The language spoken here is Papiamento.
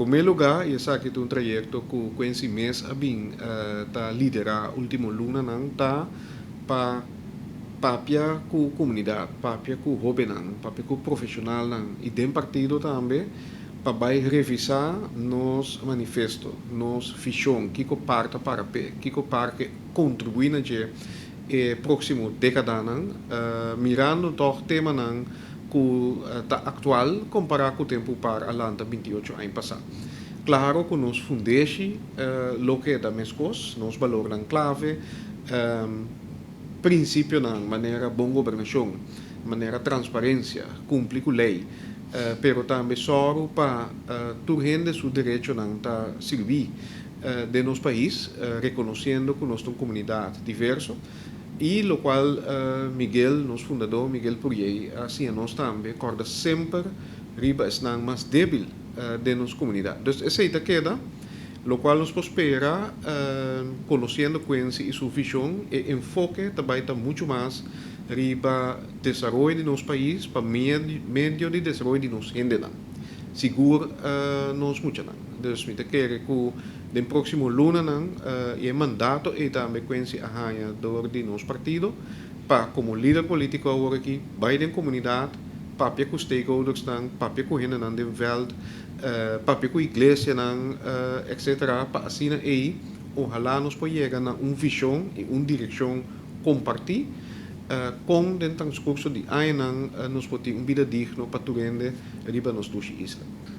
Promé lugá, i esaki ta un trayekto ku Quincy mes a bin ta liderá último lunanan, ta pa papia ku komunidat, papia ku hóbennan, papia ku profeshonalnan i den partido tambe pa bai revisá nos manifesto, nos vishon, kiko par ta para p'e, kiko par ke kontribuí na dje e próksimo dékadanan, mirando tòg temanan ku ta aktual kompará ku tempu par a lanta 28 aña pasá. Klaro ku nos fundeshi lo keda meskos, nos balornan klave, prinsipionan manera bon gobernashon, manera transparensia, kumpli ku lei, pero tambe sòru pa tur hende su derechonan ta sirbí den nos pais, rekonosiendo ku nos ta un komunidat diverso i lokual Miguel, nos fundadó Miguel Pourier a siña nos tambe, kòrda semper riba esnan mas débil den nos komunidat. Dus esei ta keda lokual nos por spera, konosiendo Quincy i su vishon, e enfoke ta bai ta muchu mas riba desaroyo di nos pais pa medio di desaroyo di nos hendenan, sigur nos muchanan. Dus mi ta kere ku den próksimo lunanan i e mandato ei tambe Quincy a haña dor di nos partido pa komo lider polítiko awor aki bai den komunidat, papia ku stakeholdersnan, papia ku hendenan den vèlt, papia ku iglesianan, etcetera, pa asina ei ohalá nos por yega na un vishon i un direkshon kompartí kon den transkurso di añanan nos por tin un bida digno pa tur hende riba nos dushi isla.